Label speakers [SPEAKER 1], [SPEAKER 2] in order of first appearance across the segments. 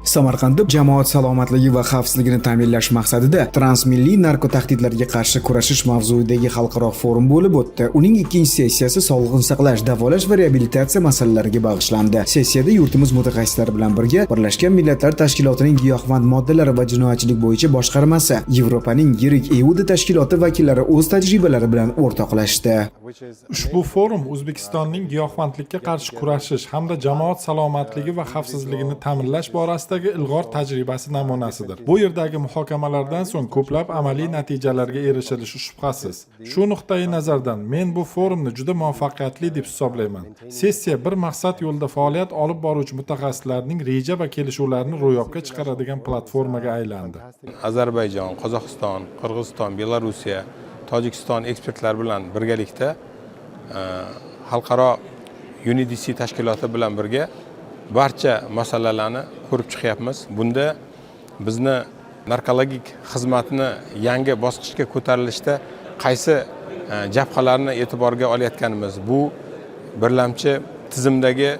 [SPEAKER 1] Samarqandda jamoat salomatligi va xavfsizligini ta'minlash maqsadida transmilliy narkotahdidlarga qarshi kurashish mavzuidagi xalqaro forum bo'lib o'tdi. Uning ikkinchi sessiyasi sog'liqni saqlash, davolash va reabilitatsiya masalalariga bag'ishlandi. Sessiyada yurtimiz mutaxassislari bilan birga Birlashgan Millatlar Tashkilotining giyohvand moddalar va jinoyatchilik bo'yicha boshqarmasi, Yevropaning yirik EUDA tashkiloti vakillari o'z tajribalari bilan o'rtoqlashdi.
[SPEAKER 2] Ushbu forum O'zbekistonning giyohvandlikka qarshi kurashish hamda jamoat salomatligi va xavfsizligini ta'minlash borasidagi ilg'or tajribasi namunasidir. Bu yerdagi muhokamalardan so'ng ko'plab amaliy natijalarga erishilishi shubhasiz. Shu nuqtai nazardan men bu forumni juda muvaffaqiyatli deb hisoblayman. Sessiya bir maqsad yo'lida faoliyat olib boruvchi mutaxassislarning reja va kelishuvlarini ro'yobga chiqaradigan platformaga aylandi.
[SPEAKER 3] Ozarbayjon, Qozog'iston, Qirg'iziston, Belorussiya, Tojikiston ekspertlari bilan birgalikda xalqaro UNODC tashkiloti bilan birga barcha masalalarni ko'rib chiqyapmiz. Bunda bizni narkologik xizmatni yangi bosqichga ko'tarilishda qaysi jabhalarni e'tiborga olayotganimiz, bu birlamchi tizimdagi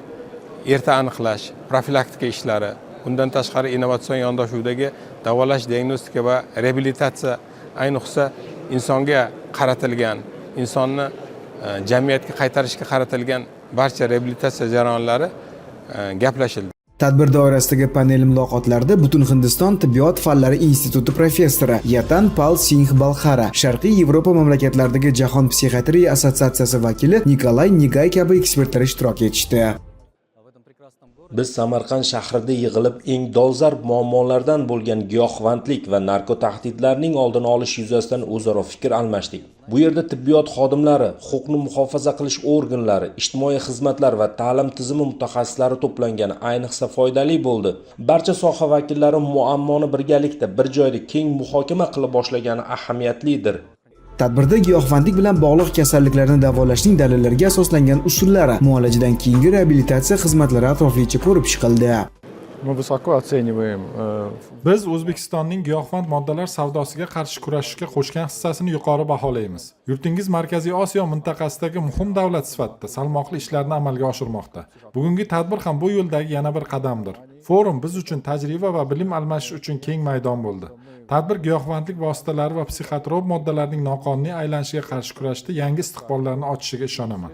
[SPEAKER 3] erta aniqlash, profilaktika ishlari, undan tashqari innovatsion yondashuvdagi davolash, diagnostika va reabilitatsiya, ayniqsa insonga qaratilgan, insonni jamiyatga qaytarishga qaratilgan barcha reabilitatsiya jarayonlari gaplashildi.
[SPEAKER 1] Tadbir doirasidagi panel muloqotlarida Butun Hindiston tibbiyot fanlari instituti professori Yatan Pal Singh Balxara, Sharqiy Yevropa mamlakatlaridagi Jahon psixiatriya assotsiatsiyasi vakili Nikolay Nigay kabi ekspertlar ishtirok etishdi.
[SPEAKER 4] Biz Samarqand shahrida yig'ilib, eng dolzarb muammolardan bo'lgan giyohvandlik va narkotahdidlarning oldini olish yuzasidan o'zaro fikr almashdik. Bu yerda tibbiyot xodimlari, huquqni muhofaza qilish organlari, ijtimoiy xizmatlar va ta'lim tizimi mutaxassislari to'plangani ayniqsa foydali bo'ldi. Barcha soha vakillari muammoni birgalikda, bir joyda keng muhokama qila boshlagani ahamiyatlidir.
[SPEAKER 1] Tadbirda giyohvandlik bilan bog'liq kasalliklarni davolashning dalillarga asoslangan usullari, muolajadan keyingi reabilitatsiya xizmatlari atroflicha ko'rib chiqildi.
[SPEAKER 5] Мы высоко оцениваем
[SPEAKER 2] Biz O'zbekistonning giyohvand moddalar savdosiga qarshi kurashishga qo'shgan hissasini yuqori baholaymiz. Yurtingiz Markaziy Osiyo mintaqasidagi muhim davlat sifatida salmoqli ishlarni amalga oshirmoqda. Bugungi tadbir ham bu yo'ldagi yana bir qadamdir. Forum biz uchun tajriba va bilim almashish uchun keng maydon bo'ldi. Tadbir giyohvandlik vositalari va psixotrop moddalarning noqonuniy aylanishiga qarshi kurashda yangi istiqbollarni ochishiga ishonaman.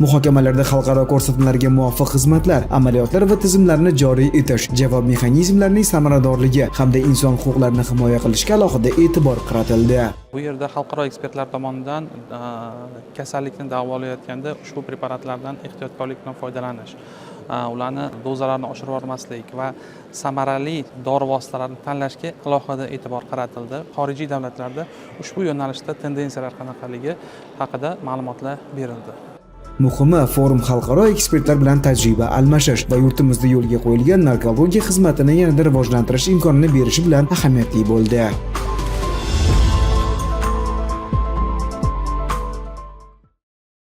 [SPEAKER 1] Muhokamalarda xalqaro ko'rsatmalarga muvofiq xizmatlar, amaliyotlar va tizimlarni joriy etish, javob mexanizmlarining samaradorligi hamda inson huquqlarini himoya qilishga alohida e'tibor qaratildi.
[SPEAKER 6] Bu yerda xalqaro ekspertlar tomonidan kasallikni davolayotganda ushbu preparatlardan ehtiyotkorlik bilan foydalanish, ularni dozalarini oshirib yubormaslik va samarali dori vositalarini tanlashga alohida e'tibor qaratildi. Xorijiy davlatlarda ushbu yo'nalishda tendensiyalar qanaqaligi haqida ma'lumotlar berildi.
[SPEAKER 1] Muhimi, forum xalqaro ekspertlar bilan tajriba almashish va yurtimizda yo'lga qo'yilgan narkologiya xizmatini yanada rivojlantirish imkonini berishi bilan ahamiyatli bo'ldi.